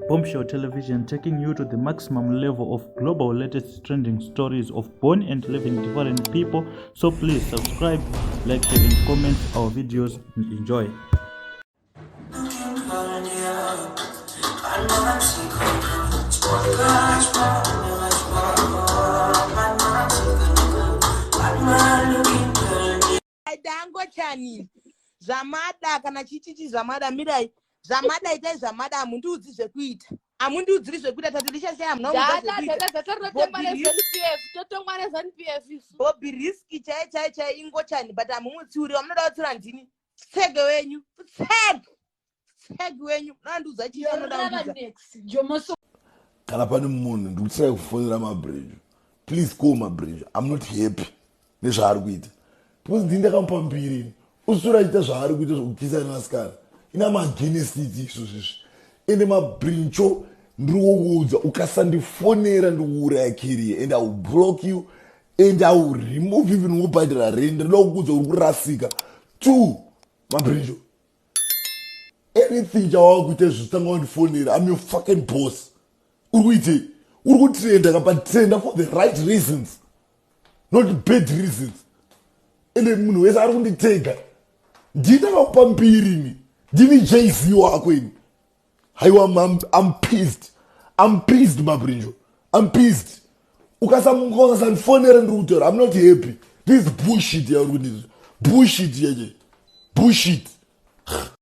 Bombshell Television taking you to the maximum level of global latest trending stories of born and living different people. So please subscribe, like, share and comment our videos and enjoy. Dangochani zvamada kana chichichi zvamada mirai zvamada itai zvamada hamundiudzi zvekuita hamundiudziri zvekuita tatilisha sei hamunabobi riski chai chai chai ingochani but hamumutsiuri wamunoda kutsiura ndini tsege wenyu tsege tsege wenyu munoda chii chamunoda kuudza kana pane munhu ndikutirai kufonera mabridge please call mabridge i'm not happy nezvaari kuita because ndini ndakamupa mbiri ini usura achiita zvaari kuita zvekukisa nevasikana ina maagainst it izvo zvezvi ende mabrincho ndiri kukuudza ukasandifonera ndikuuraya career and i will block you and i will remove even wobhadhara rent ndinoda kukuudza uri kurasika two mabrincho anything chawava kuita izvo tanga wandifonera im your fucking boss uri kuitei uri kutrenda ka but trenda for the right reasons not bad reasons ende munhu wese ari kunditega ndini ndakakupa mbiri ini ndini jz wako ini haiwa I'm pissed I'm pissed mabrinjo I'm pissed ukasandifonera ndiri kutaura I'm not happy this bullshit yauri kundizva bullshit yeche bullshit.